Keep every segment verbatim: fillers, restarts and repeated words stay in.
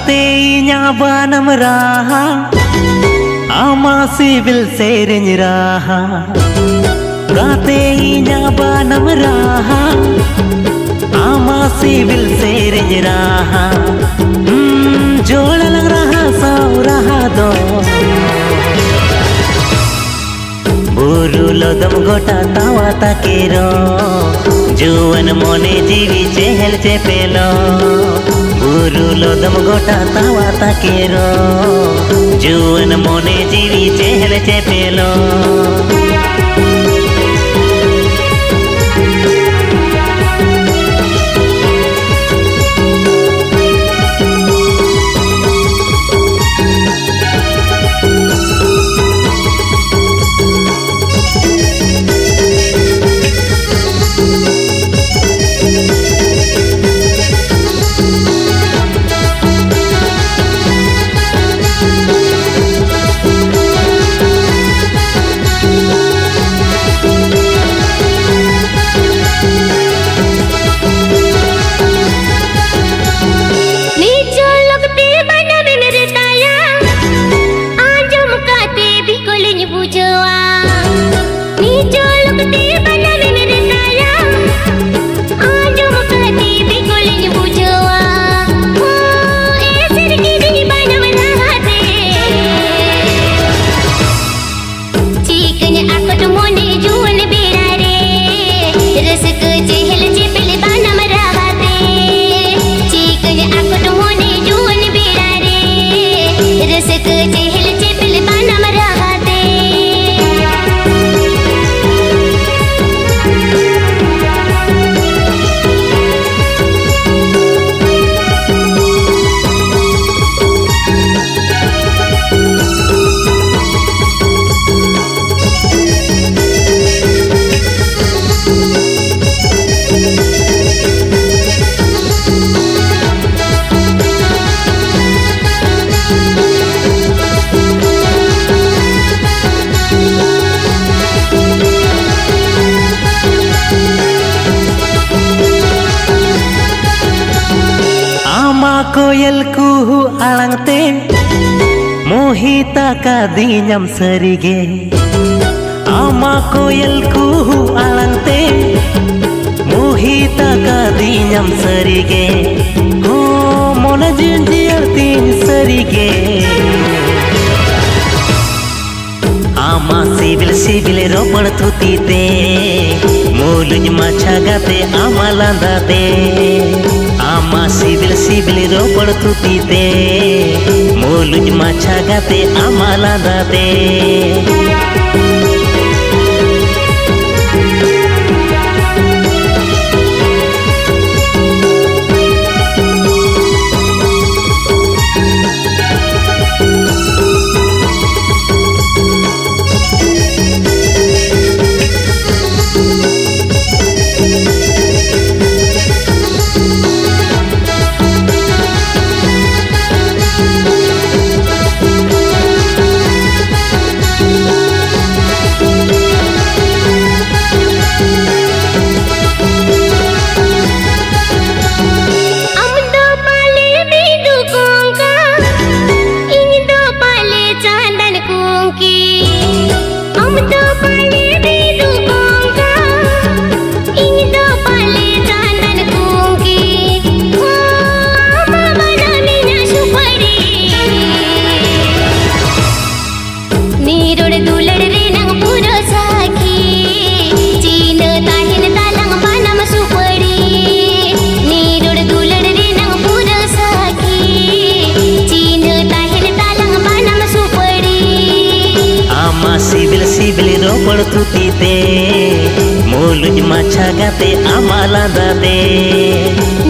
ᱛᱮ ᱤᱧᱟᱹᱜ ᱵᱟᱱᱟᱢ ᱨᱟᱦᱟ, ᱟᱢᱟᱜ ᱥᱤᱵᱤᱞ ᱥᱮᱨᱮᱧ ᱨᱟᱦᱟ᱾ ᱜᱟᱛᱮ ᱤᱧᱟᱹᱜ ᱵᱟᱱᱟᱢ ᱨᱟᱦᱟ, ᱟᱢᱟᱜ ᱥᱤᱵᱤᱞ ᱥᱮᱨᱮᱧ ᱨᱟᱦᱟ᱾ ᱦᱩᱸ, ᱡᱚᱲᱟ ᱞᱟᱝ ᱨᱟᱦᱟ ᱥᱟᱶ ᱨᱟᱦᱟ ᱫᱚ᱾ ᱵᱩᱨᱩ ᱞᱚᱫᱚᱢ ᱜᱚᱴᱟ ᱛᱟᱣᱟ ᱛᱟᱠᱮᱨᱚ, ᱡᱩᱣᱟᱹᱱ ᱢᱚᱱᱮ ᱡᱤᱣᱤ ᱪᱮᱦᱮᱞ ᱪᱮᱯᱮᱞᱚ᱾ ᱵᱩᱨᱩ ᱞᱚᱫᱚᱢ ᱜᱚᱴᱟ ᱛᱟᱣᱟ ᱛᱟᱠᱮᱨᱚ, ᱡᱩᱣᱟᱹᱱ ᱢᱚᱱᱮ ᱡᱤᱣᱤ ᱪᱮᱦᱮᱞ ᱪᱮᱯᱮᱞᱚ᱾ ᱠᱚᱭᱮᱞ ᱠᱩᱦᱩ ᱟᱲᱟᱝ ᱛᱮ ᱢᱳᱦᱤᱛ ᱟᱠᱟᱫᱤᱧᱟᱢ ᱥᱟᱹᱨᱤᱜᱮ᱾ ᱟᱢᱟᱜ ᱠᱚᱭᱮᱞ ᱠᱩᱦᱩ ᱟᱲᱟᱝ ᱛᱮ ᱢᱳᱦᱤᱛ ᱟᱠᱟᱫᱤᱧᱟᱢ ᱥᱟᱹᱨᱤᱜᱮ᱾ ᱦᱚᱸ, ᱢᱚᱱᱮ ᱡᱤᱣᱤ ᱡᱤᱭᱟᱹᱲ ᱛᱤᱧ ᱥᱟᱹᱨᱤᱜᱮ᱾ ᱟᱢᱟᱜ ᱥᱤᱵᱤᱞ ᱥᱤᱵᱤᱞ ᱨᱚᱯᱚᱲ ᱛᱷᱩᱛᱤ ᱛᱮ, ᱢᱩᱞᱩᱡ ᱢᱟᱪᱷᱟ ᱜᱟᱛᱮ ᱟᱢᱟᱜ ᱞᱟᱸᱫᱟ ᱛᱮ᱾ ᱟᱢᱟᱜ ᱥᱤᱵᱤᱞ ᱥᱤᱵᱤᱞ ᱨᱚᱯᱚᱲ ᱛᱷᱩᱛᱤ ᱛᱮ, ᱢᱩᱞᱩᱡ ᱢᱟᱪᱷᱟ ᱜᱟᱛᱮ ᱟᱢᱟᱜ ᱞᱟᱸᱫᱟ ᱛᱮ᱾ ᱟᱢ ᱫᱚ ᱯᱟᱞᱮ ᱵᱤᱫᱩ ᱠᱚᱝᱠᱟ, ᱤᱧ ᱫᱚ ᱯᱟᱞᱮ ᱪᱟᱸᱫᱟᱱ ᱠᱩᱝᱠᱤ᱾ ᱟᱢ ᱫᱚ ᱯᱟᱞᱮ ᱵᱤᱫᱩ ᱠᱚᱝᱠᱟ, ᱤᱧ ᱫᱚ ᱯᱟᱞᱮ ᱪᱟᱸᱫᱟᱱ ᱠᱩᱝᱠᱤ᱾ ᱦᱚᱸ, ᱟᱢ ᱵᱟᱱᱟᱢ ᱤᱧᱟᱜ ᱥᱩᱯᱟᱹᱲᱤ᱾ ᱱᱤᱨᱚᱲ ᱫᱩᱞᱟᱹᱲ ᱨᱮᱱᱟᱝ ᱯᱩᱨᱟᱹ ᱥᱟᱹᱠᱷᱤ, ᱪᱤᱱᱦᱟᱹ ᱛᱟᱦᱮᱱ ᱛᱟᱞᱟᱝ ᱵᱟᱱᱟᱢ ᱥᱩᱯᱟᱹᱲᱤ᱾ ᱱᱤᱨᱚᱲ ᱫᱩᱞᱟᱹᱲ ᱨᱮᱱᱟᱝ ᱯᱩᱨᱟᱹ ᱥᱟᱹᱠᱷᱤ, ᱪᱤᱱᱦᱟᱹ ᱛᱟᱦᱮᱱ ᱛᱟᱞᱟᱝ ᱵᱟᱱᱟᱢ ᱥᱩᱯᱟᱹᱲᱤ᱾ ᱟᱢᱟᱜ ᱥᱤᱵᱤᱞ ᱥᱤᱵᱤᱞ ᱨᱚᱯᱚᱲ ᱛᱷᱩᱛᱤ ᱛᱮ, ᱢᱩᱞᱩᱡ ᱢᱟᱪᱷᱟ ᱜᱟᱛᱮ ᱟᱢᱟᱜ ᱞᱟᱸᱫᱟ ᱛᱮ᱾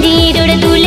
ᱱᱤᱨᱚᱲ ᱫᱩᱞᱟᱹᱲ